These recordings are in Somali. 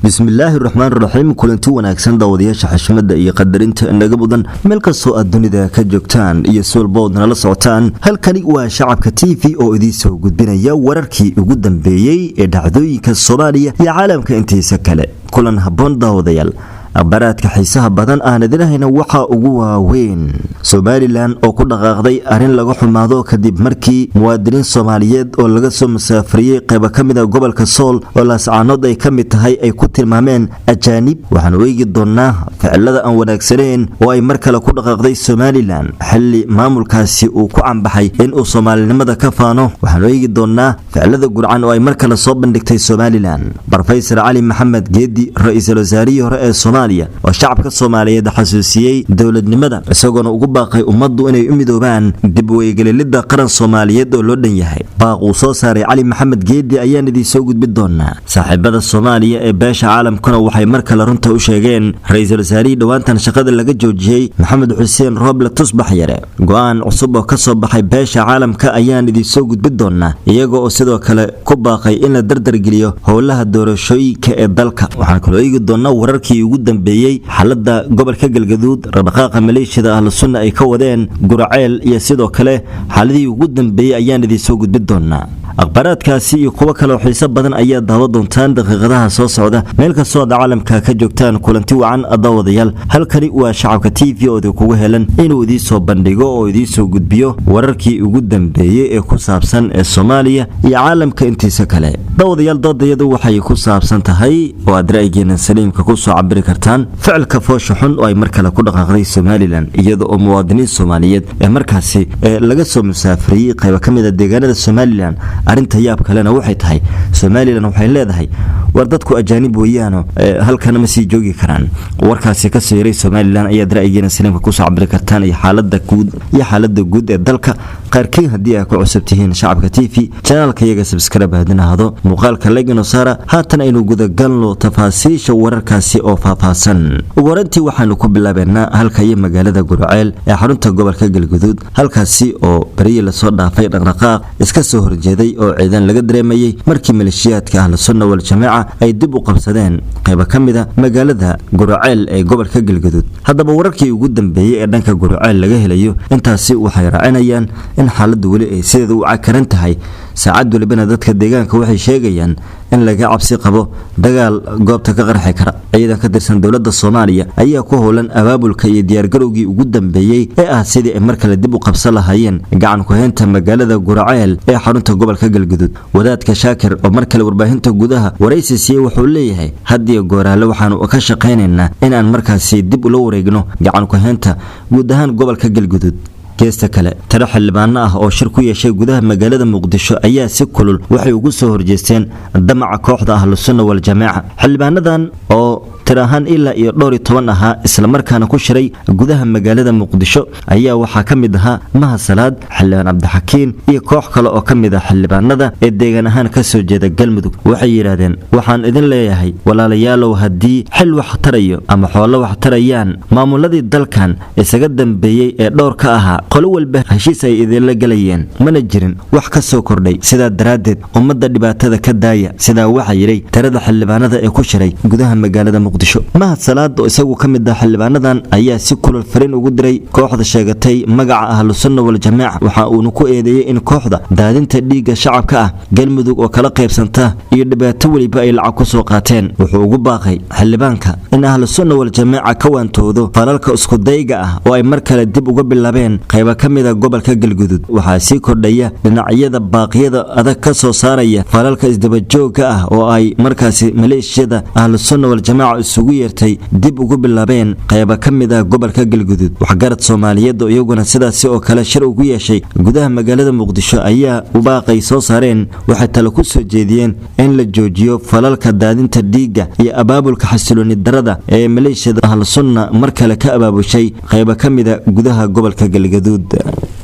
Bismillaahi raxmaan raxiim. Kulanti wanaagsan, daawadayaasha xishmada iyo qadarinta inaga mudan, meel kastoo aad dunida ka joogtaan iyo suulbood nala socotaan. Halkani waa Shacabka TV oo idiin soo gudbinaya wararkii ugu dambeeyey ee dhacdooyinka Soomaaliya iyo caalamka intiisa kale. Kulan habboon, daawadayaal. Akhbaaraadka xiisaha badan aan idinahayna waxaa ugu waaweyn Somalilan oo ku dhaqaaqday arrin laga xumaado, kadib markii muwaadiniin Soomaaliyeed oo laga soo musaafriyey qaybo ka mid a gobolka Sool oo Laascaanood ay ka mid tahay ay ku tilmaameen ajaanib. Waxaanu eegi doonaa ficilada aan wanaagsaneyn oo ay mar kale ku dhaqaaqday Somalilan, xilli maamulkaasi uu ku canbaxay inuu soomaalinimada ka faano. Waxaanu eegi doonaa ficilada gurcan oo ay mar kale soo bandhigtay Somalilan. Brofesor Cali Maxamed Geedi, ra-iisul wasaarihii hore ee Soomaaliya, oo shacabka Soomaaliyeed xasuusiyey dowladnimada, isagoona ugu baaqay ummaddu inay u midoobaan dib weygelilidda qaran Soomaaliyeed oo loo dhan yahay. Baaq uu soo saaray Cali Maxamed Geedi ayaan idiin soo gudbi doonaa. Saaxiibada Soomaaliya ee beesha caalamkuna waxay mar kale runta u sheegeen ra-iisul wasaarihii dhowaantan shaqada laga joojiyey, Maxamed Xuseen Rooble Tusbax Yare. Go-aan cusub oo kasoo baxay beesha caalamka ayaan idiin soo gudbi doonaa, iyaga oo sidoo kale ku baaqay in la dardargeliyo howlaha doorashooyinka ee dalka. Waxaan kaloo eegi doonaa wararkii ugu dambeeyey xaalada gobolka Galgaduud, dhaqdhaqaaqa maleeshiyada Ahlu Sunna ay ka wadeen Guraceel iyo sidoo kale xaaladihii ugu dambeeyey ayaan idiin soo gudbin doonaa. Akhbaaraadkaasi iyo kuwo kaleoo xiiso badan ayaa daawa doontaan daqiiqadaha soo socda, meel kastoo aad caalamka ka joogtaan. Kulanti wacan, daawadayaal. Halkani waa Shacabka TV oo idinkugu helan inuu idiin soo bandhigo oo idiin soo gudbiyo wararkii ugu dambeeyey ee ku saabsan ee Soomaaliya iyo caalamka intiisa kale. Daawadayaal, doodayadu waxay ku saabsan tahay oo aad ra'yigeena saliimka kusoo cabiri kartaan ficilka foosha xun oo ay mar kale ku dhaqaaqday Somalilan, iyada oo muwaadiniin Soomaaliyeed ee markaasi laga soo musaafriyey qaybo ka mid a deegaanada Somalilan. Arrinta yaab kalena waxay tahay, Somalilan waxay leedahay: "War dadku ajaanib weeyaano, halkana ma sii joogi karaan." Warkaasi kasoo yaray Somalilan ayaad ra'yigeena saliimka kusoo cabiri kartaan iyo xaalada guud ee dalka. Qaarkiin haddii ay ku cusub tihiin Shacabka TV, janaalka iyaga subscribe hadin ahdo, muuqaalka legino saara. Haatan aynu gudagalno tafaasiisha wararkaasi oo faahfaahsan. Ugu horantii waxaanu ku bilaabeynaa halka iyo magaalada Gurceel ee xarunta gobolka Galguduud, halkaasi oo berihii lasoo dhaafay dhaqdhaqaaq iska soo horjeeday oo ciidan laga dareemayey markii maleeshiyaadka Ahlu Sunna Waljamaaca ay dib u qabsadeen qaybo ka mid a magaalada Gurceel ee gobolka Galguduud. Haddaba, wararkii ugu dambeeyey ee dhanka Gurceel laga helayo intaasi waxay raacinayaan in xaaladdu weli ay sideeda u cakaran tahay. Saacad walibana dadka deegaanka waxay sheegayaan in laga cabsi qabo dagaal goobta ka qarxi kara. Ciidan ka tirsan dowladda Soomaaliya ayaa ku howlan abaabulka iyo diyaargarowgii ugu dambeeyey ee ah sidii ay mar kale dib u qabsan lahaayeen gacan ku-haynta magaalada Guraceel ee xarunta gobolka Galguduud. Wadaadka Shaakir oo mar kale warbaahinta gudaha waraysi siiyey wuxuu leeyahay: "Hadiyo gooraale waxaanu ka shaqaynaynaa in aan markaasi dib ula wareegno gacan ku-haynta guud ahaan gobolka Galguduud." Geesta kale, tiro xildhibaano ah oo shir ku yeeshay gudaha magaalada Muqdisho ayaa si kulul waxay ugu soo horjeesteen damaca kooxda Ahlu Sunna Waljamaaca. Xildhibaanadan oo tir ahaan ilaa iyo 14 ahaa, islamarkaana ku shiray gudaha magaalada Muqdisho, ayaa waxaa ka mid ahaa Mahad Salaad, xildhibaan Cabdixakiin iyo koox kale oo ka mid ah xildhibaanada ee deegaan ahaan kasoo jeeda Galmudug. Waxay yidhaahdeen: "Waxaan idin leeyahay, walaalayaalow, haddii xil wax tarayo ama xoolo wax tarayaan, maamuladii dalkan isaga dambeeyey ee dhowr ka ahaa qolo walba heshiis ay idinla gelayeen, mana jirin wax ka soo kordhay. Sidaa daraaddeed ummadda dhibaatada ka daaya." Sidaa waxaa yidhay tirada xildhibaanada ee ku shiray gudaha magaalada Muqdisho. Mahad Salaad oo isagu ka mid ah xildhibaanadan ayaa si kulal fariin ugu diray kooxda sheegatay magaca Ahlusunna Waljamaaca. Waxa uuna ku eedeeyey in kooxda daadinta dhiigga shacabka ah, Galmudug oo kala qaybsanta iyo dhibaato weliba ay lacag ku soo qaateen. Wuxuu ugu baaqay xildhibaanka in Ahlusunna Waljamaaca ka waantoodo falalka iskudayga ah oo ay mar kale dib uga bilaabeen qayba ka mid a gobolka Galgudud. Waxaa sii kordhaya dhinacyada baaqyada adag ka soo saaraya falalka isdabajoogga ah oo ay markaasi maleeshiyada Ahlusunna Waljamaaca isugu yeertay dib ugu bilaabeen qayba ka mid ah gobolka Galgudud. Waxgarad Soomaaliyeed oo iyaguna sidaasi oo kale shir ugu yeeshay gudaha magaalada Muqdisho ayaa baaqay soo saareen waxay tale ku soo jeediyeen in la joojiyo falalka daadinta dhiigga iyo abaabulka xasilooni darada ee maleeshiyada Ahlusunna mar kale ka abaabushay qayba ka mida gudaha gobolka Galgaduud.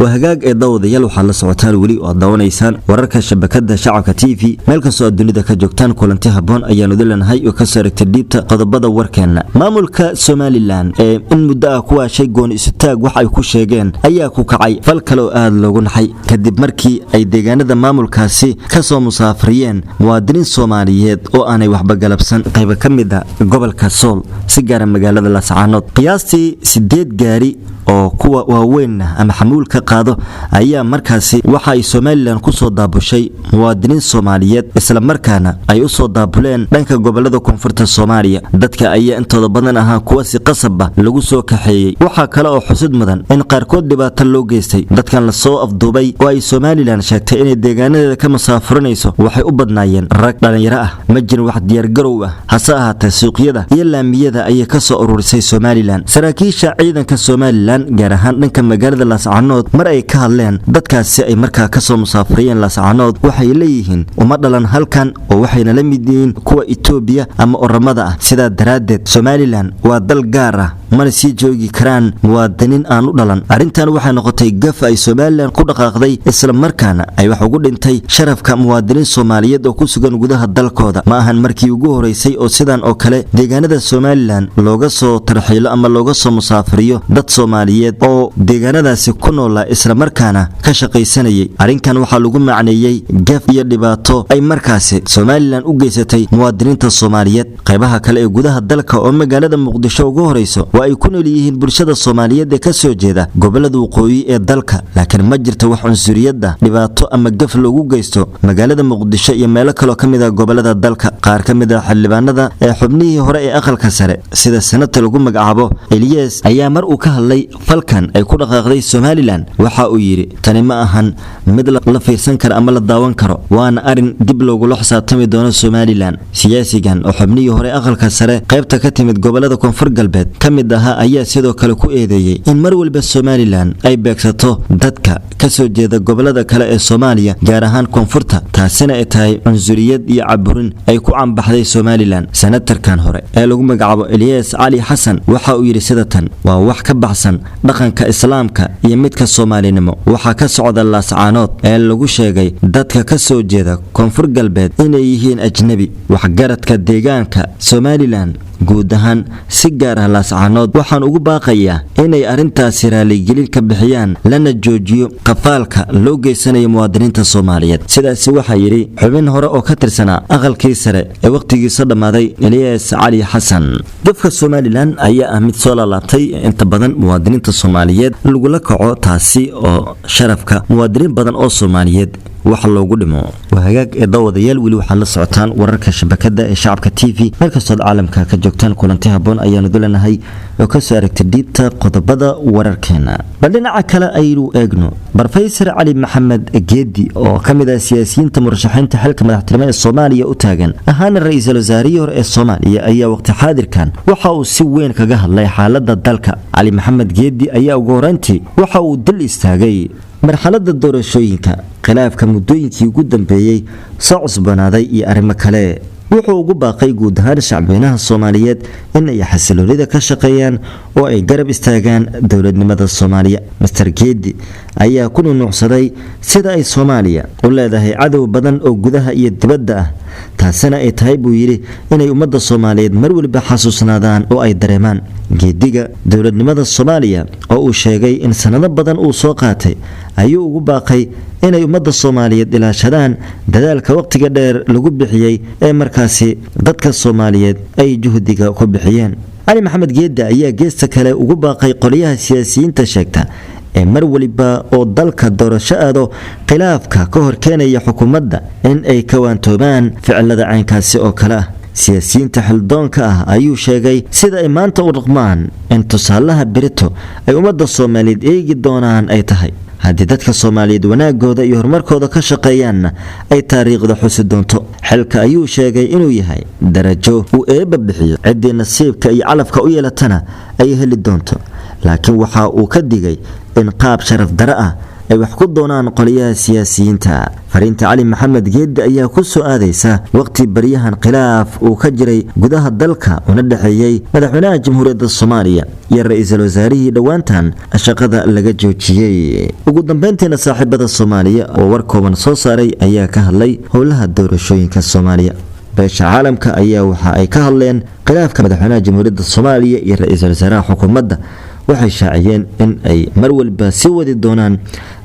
Waa hagaag ee daawadayaal, waxaad la socotaan weli oo aad daawanaysaan wararka shabakada Shacabka TV. Meel kastoo aad dunida ka joogtaan, kulanti haboon ayaanu dilanahay oo kasoo aragtay dhiibta qodobada warkeena. Maamulka Somalilan ee in muddo ah ku waashay gooni isutaag wax ay ku sheegeen ayaa ku kacay fal kale oo aada loogu naxay, kadib markii ay deegaanada maamulkaasi kasoo musaafriyeen muwaadiniin Soomaaliyeed oo aanay waxba galabsan qaybo ka mid a gobolka Sool, si gaara magaalada Laascaanood. Qiyaastii 8 gaari oo kuwa waaweynna ama xamuulka qaado ayaa markaasi waxa ay Somalilan kusoo daabushay muwaadiniin Soomaaliyeed, islamarkaana ay usoo daabuleen dhanka gobolada koonfurta Soomaaliya. Dadka ayaa intooda badan ahaa kuwa si qasabba lagu soo kaxeeyey. Waxaa kale oo xusid mudan in qaarkood dhibaato loo geystay. Dadkan lasoo afduubay oo ay Somalilan sheegtay inay deegaanadeeda ka masaafurinayso waxay u badnaayeen rag dhallinyaro ah. Ma jirin wax diyaargarow ah, hase ahaatee suuqyada iyo laamiyada ayay kasoo ururisay Somalilan. Saraakiisha ciidanka Somalilan, gaar ahaan dhanka magaalada Laascaanood, mar ay ka hadleen dadkaasi ay markaa kasoo musaafuriyeen Laascaanood, waxay leeyihiin uma dhalan halkan oo waxayna la mid yihiin kuwa Itoobiya ama Oramada ah. Sidaa daraaddeed Somalilan waa dal gaar ah, mana sii joogi karaan muwaadiniin aan u dhalan. Arrintan waxay noqotay gaf ay Somalilan ku dhaqaaqday, isla markaana ay wax ugu dhintay sharafka muwaadiniin Soomaaliyeed oo ku sugan gudaha dalkooda. Ma ahan markii ugu horeysay oo sidan oo kale deegaanada Somalilan looga soo tarxiilo ama looga soo musaafiriyo dad Soomaaliyeed oo deegaanadaasi ku noolaa, islamarkaana ka shaqaysanayay. Arrinkan waxaa lagu macneeyey gaf iyo dhibaato ay markaasi Somalilan u geysatay muwaadiniinta Soomaaliyeed. Qaybaha kale ee gudaha dalka oo magaalada Muqdisho ugu horeyso waa ay ku nool yihiin bulshada Soomaaliyeed ee kasoo jeeda gobolada waqooyi ee dalka, laakiin ma jirto wax cunsuriyadda, dhibaato ama gaf loogu geysto magaalada Muqdisho iyo meelo kaloo ka mid ah gobolada dalka. Qaar ka mid ah xildhibaanada ee xubnihii hore ee aqalka sare, sida senator lagu magacaabo Eliyes, ayaa mar uu ka hadlay falkan ay ku dhaqaaqday Somalilan waxa uu yidhi: "Tani ma ahan mid la fiirsan karo ama la daawan karo, waana arin dib loogula xisaabtami doono Somalilan." Siyaasigan oo xubnihii hore aqalka sare qaybta ka timid gobolada Koonfur Galbeed ka mid ahaa ayaa sidoo kale ku eedeeyey in mar walba Somalilan ay beegsato dadka kasoo jeeda gobolada kale ee Soomaaliya, gaar ahaan koonfurta, taasina ay tahay cunsuriyad iyo caburin ay ku canbaxday Somalilan. Senatarkan hore ee lagu magacaabo Eliyas Cali Xasan waxa uu yidhi sida tan: "Waa wax ka baxsan dhaqanka Islaamka iyo midka Soomaalinimo waxaa ka socda Laascaanood ee lagu sheegay dadka ka soo jeeda Koonfur Galbeed inay yihiin ajnebi. Waxgaradka deegaanka Somalilan guud ahaan, si gaar ah Laascaanood, waxaan ugu baaqayaa inay arrintaasi raaligelin ka bixiyaan, lana joojiyo qafaalka loo geysanayo muwaadiniinta Soomaaliyeed." Sidaasi waxaa yidhi xubin hore oo ka tirsanaa aqalkii sare ee wakhtigiisa dhammaaday, Eliyas Cali Xasan. Gafka Somalilan ayaa ah mid soo laalaabtay, inta badan muwaadiniinta Soomaaliyeed lagula kaco, taasi oo sharafka muwaadiniin badan oo Soomaaliyeed wax loogu dhimo. Waa hagaag ee daawadayaal, weli waxaad la socotaan wararka shabakada ee Shacabka TV. Meel kastood caalamka ka joogtaan, kulanti haboon ayaanu dulanahay oo kasoo aragtay dhiibta qodobada wararkeena. Bal dhinaca kale aynu eegno. Brofesor Cali Maxamed Geedi oo ka mid ah siyaasiyiinta murashaxiinta xilka madaxtinimo ee Soomaaliya u taagan, ahaana ra-iisul wasaarihii hore ee Soomaaliya, ayaa waqti xaadirkan waxa uu si weyn kaga hadlay xaalada dalka. Cali Maxamed Geedi ayaa ugu horeyntii waxa uu dil istaagay marxalada doorashooyinka, khilaafka muddooyinkii ugu dambeeyey soo cusbanaaday iyo arrimo kale. Wuxuu ugu baaqay guud ahaan shacbweynaha Soomaaliyeed in ay xasiloonida ka shaqeeyaan oo ay garab istaagaan dowladnimada Soomaaliya. Master Geedi ayaa ku nunuucsaday sida ay Soomaaliya u leedahay cadow badan oo gudaha iyo dibadda ah, taasina ay tahay, buu yidhi, inay ummadda Soomaaliyeed mar waliba xasuusnaadaan oo ay dareemaan. Geediga dowladnimada Soomaaliya oo uu sheegay in sanado badan uu soo qaatay ayuu ugu baaqay inay ummadda Soomaaliyeed ilaashadaan dadaalka waqtiga dheer lagu bixiyey ee markaasi dadka Soomaaliyeed ay juhdiga ku bixiyeen. Cali Maxamed Geedda ayaa geesta kale ugu baaqay qolyaha siyaasiyiinta sheegta ee mar waliba oo dalka doorasho aado khilaafka ka hor keenaya xukuumadda in ay ka waantoobaan ficilada caynkaasi oo kale ah. Siyaasiyiinta xildoonka ah ayuu sheegay sida ay maanta u dhaqmaan in tusaalaha berito ay ummadda Soomaaliyeed eegi doonaan ay tahay. Haddii dadka Soomaaliyeed wanaagooda iyo horumarkooda ka shaqeeyaanna, ay taariikhda xusi doonto. Xilka ayuu sheegay inuu yahay darajo uu Eebba bixiyo, ciddii nasiibka iyo calafka u yeelatana ay heli doonto, laakiin waxa uu ka digay in qaab sharaf dare ah ay wax ku doonaan qoliyaha siyaasiyiinta. Fariinta Cali Maxamed Geeddi ayaa ku soo aadaysa waqti baryahan khilaaf uu ka jiray gudaha dalka, una dhexeeyey madaxweynaha Jamhuuriyadda Soomaaliya iyo ra-iisul wasaarihii dhowaantan shaqada laga joojiyey. Ugu dambeyntiina, saaxiibada Soomaaliya oo war kooban soo saaray ayaa ka hadlay howlaha doorashooyinka Soomaaliya. Beesha caalamka ayaa waxa ay ka hadleen khilaafka madaxweynaha Jamhuuriyadda Soomaaliya iyo ra-iisul wasaaraha xukuumadda. Waxay shaaciyeen in ay mar walba sii wadi doonaan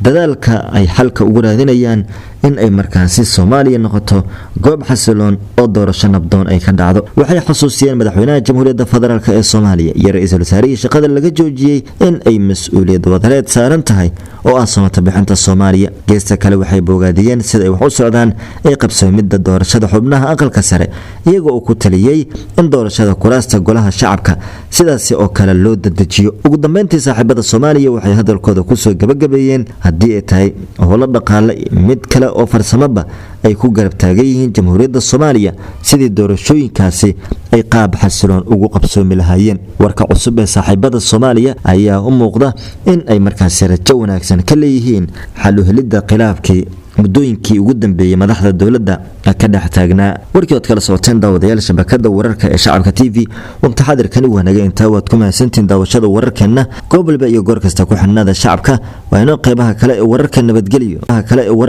dadaalka ay xalka ugu raadinayaan in ay markaasi Soomaaliya noqoto goob xasiloon oo doorasho nabdoon ay ka dhacdo. Waxay xusuusiyeen madaxweynaha Jamhuuriyadda Federaalk ee Soomaaliya iyo ra-iisul wasaarihii shaqada laga joojiyey in ay mas-uuliyad wadareed saaran tahay oo ah samata bixinta Soomaaliya. Geesta kale, waxay boogaadiyeen sida ay wax u socdaan ee qabsoomidda doorashada xubnaha Aqalka Sare, iyagoo uu ku taliyey in doorashada kuraasta Golaha Shacabka sidaasi oo kale loo dadejiyo. Ugu dambeyntii, saaxiibada Soomaaliya waxay hadalkooda kusoo gabagabeeyeen haddii ay tahay howlo dhaqaale, mid kale oo farsamaba, ay ku garab taagan yihiin Jamhuuriyadda Soomaaliya sidii doorashooyinkaasi ay qaab xasiloon ugu qabsoomi lahaayeen. Warka cusub ee saaxiibada Soomaaliya ayaa u muuqda in ay markaasi rajo wanaagsan ka leeyihiin xal u helidda khilaafkii muddooyinkii ugu dambeeyey madaxda dowladda ka dhex taagnaa. Warkii ood kala socoteen, daawadayaal, shabakada wararka ee Shacabka TV waqti xadirkani waa naga intaa. Waad ku mahadsantihiin daawashada wararkeenna. Goob walba iyo goor kasta ku xidhnaada Shacabka. Waa inoo qeybaha kale ee wararka. Nabadgelyo kale ee warar.